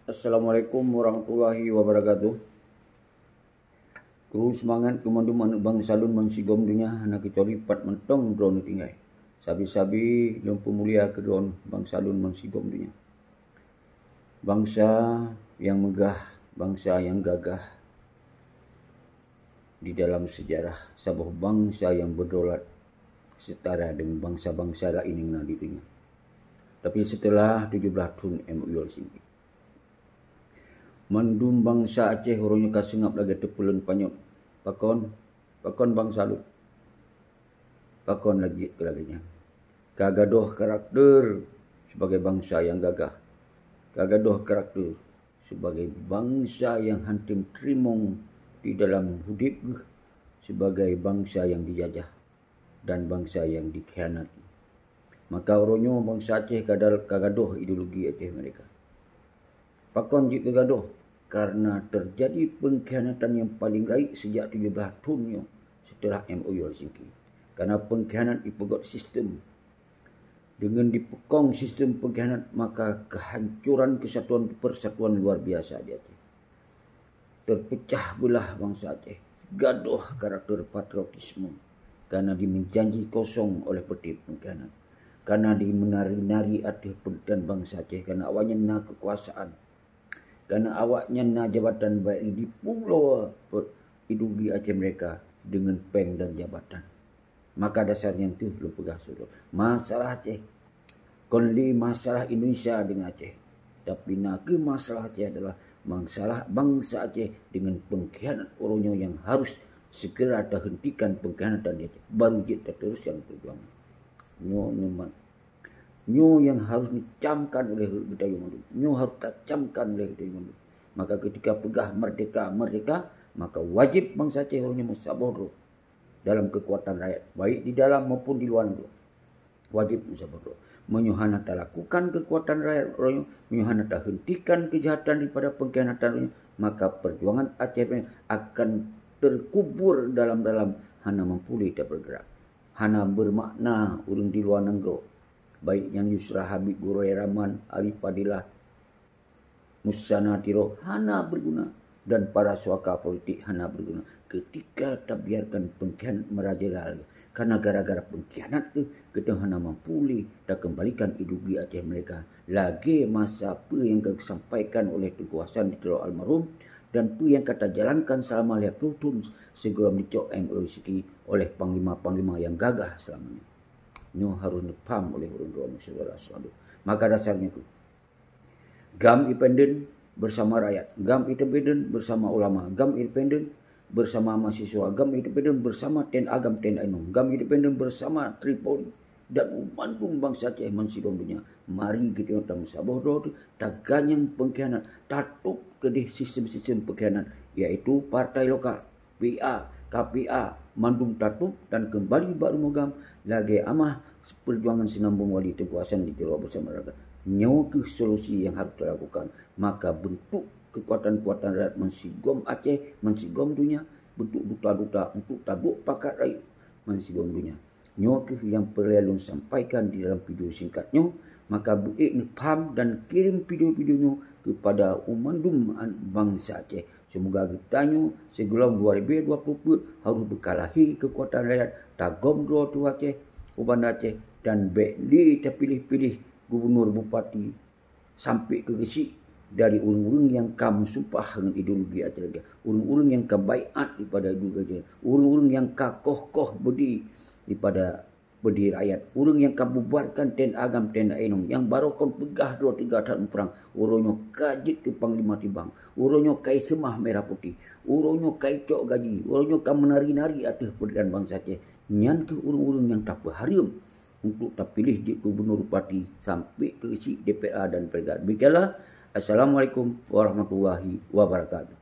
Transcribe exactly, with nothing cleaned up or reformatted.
Assalamualaikum warahmatullahi wabarakatuh. Kru seumangat keu mandum aneuk bansa lôn bansigom donya, hana keucuali pat mantong droeneuh tinggai. Sabe-sabe lôn peumulia keu droeneuh bansa lôn bansigom donya. Bansa nyang meugah, bansa nyang gagah di dalam seujarah, saboh bansa nyang beudaulat seutara deungon bansa-bansa laén nyang na di donya. Tapi seuteulah tujoh blaih thon M O U Helsinki, mandum bansa Aceh uroe nyoe ka seungab lagée teupeulon panyöt. Pakon? Pakon bansa lôn? Pakon lagée keu lagée nyan? Ka gadôh karakter sibagai bansa nyang gagah. Ka gadôh karakter sibagai bansa nyang han tem teurimong di dalam udeb geuh, sibagai bansa nyang dijajah dan bansa nyang dikhianati. Maka uroe nyoe bansa Aceh ka dal-, ka gadôh ideologi Aceh Merdeka. Pakon jeuet keu gadôh? Karena teujadi peungkhianatan nyang paleng rayeuk sijak tujoh blaih thon nyoe seuteulah M O U Helsinki. Karena peungkhianat jipeugét sistem. Deungon jipeukong sistem peungkhianat, maka keuhancoran keusatuan peursatuan luar biasa di Aceh. Teupeucah beulah bansa Aceh, gadôh karakter patriotisme, karena jimeujanji kosong oleh peuté peungkhianat, karena jimeunari-nari ateueh peundidikan bansa Aceh, karena awaknyan na keukuasaan, karena awaknyan na jabatan baik di pulo pe-, ideologi Aceh Merdeka deungon péng dan jabatan. Maka dasar nyan kheueh lôn peugah sidroe, masalah Aceh kon lé masalah Indonesia deungon Aceh, tapi na kheueh masalah Aceh adalah masalah bansa Aceh deungon peungkhianat uroe nyoe nyang harus segera tahentikan peungkhianatan di Aceh, baru jeuet tateruskan peujuangan. Nyoe neumat. Nyoe nyang harus neucamkan oleh geutanyoe mandum. Nyoe harus tacamkan oleh geutanyoe mandum. Maka ketika peugah merdeka, merdeka, maka wajéb bansa Aceh uroe nyoe meusaboh droe dalam keukuatan rakyat, baik di dalam maupun di luwa nanggroe. Wajéb meusaboh droe. Meunyoe hana talakukan keukuatan rakyat uroe nyoe, meunyoe hana tahentikan keujahatan daripada peungkhianatan uroe nyoe, maka peujuangan Aceh Merdeka akan teukubur dalam-dalam, hana mampu lé tapeugrak. Hana beumakna ureuëng di luwa nanggroe, baik nyan Yusra Habib, Guraya Rahman, Arif Fadilah, Musana Tiro, hana beuguna, dan para suaka politik hana beuguna ketika tabiarkan peungkhianat meurajalela. Karena gara-gara peungkhianat kheueh geutanyoe hana mampu lé takeumbalikan ideologi Aceh Merdeka lagée masa peue nyang ka geusampaikan oleh Teungku Hasan di Tiro almarhum dan peue nyang ka tajalankan seulama lhée ploh thon sigohlom jicok M O U Helsinki oleh panglima-panglima nyang gagah seulama nyoe. Nyoe harôh neupham oleh ureuëng droeneuh syedara seulalu. Maka dasarnya kheueh, GAM independen bersama rakyat, GAM independen bersama ulama, GAM independen bersama mahasiswa, GAM independen bersama TNA GAM, TNI inong, GAM independen bersama Tripoli, dan u mandum bansa Aceh bansigom donya. Mari geutanyoe tameusaboh droe, taganyang peungkhianat, tatôb keudeh sistem-sistem peungkhianat, yaitu partai lokal, P A, K P A, mandum tatôb dan keumbali bak rumoh GAM lagée amah peujuangan Sinambong Wali Teungku Hasan di Tiro beusama rakyat. Nyoe kheueh solusi nyang harôh talakukan. Maka beuntuk keukuatan-keukuatan rakyat bansigom Aceh, bansigom donya, beuntuk duta-duta untuk taduek pakat rayeuk bansigom donya. Nyoe kheueh nyang peureulée lôn sampaikan di dalam video singkat nyoe. Maka beu ék neupham dan kirém video-video nyoe keupada u mandum bansa Aceh. Seumoga geutanyoe sigohlom dua ribu dua puluh peuet harôh beukalahi keukuatan rakyat, tagom droe teuh Aceh, u Banda Aceh, dan bék lé tapiléh-piléh gubunur, bupati, sampoe keu geuchik dari ureuëng-ureuëng nyang ka meusumpah ngon ideologi Aceh Raja, ureuëng-ureuëng nyang ka baiat dipada ideologi Aceh, ureuëng-ureuëng nyang ka koh-koh beudé dipada beudé rakyat, ureuëng nyang ka bubarkan TNA GAM, TNI inong, nyang barô kon peugah droe teuga that muprang, uroe nyoe ka jeuet keu panglima tibang, uroe nyoe ka iseumah merah putih, uroe nyoe ka icok gaji, uroe nyoe ka meunari-nari ateueh peundidikan bansa Aceh. Nyan kheueh ureuëng-ureuëng nyang tapeuhareuem untuk tapiléh jeuet gubunur, bupati, sampoe keu geuchik D P R A dan D P R G. Demikianlah. Assalamualaikum warahmatullahi wabarakatuh.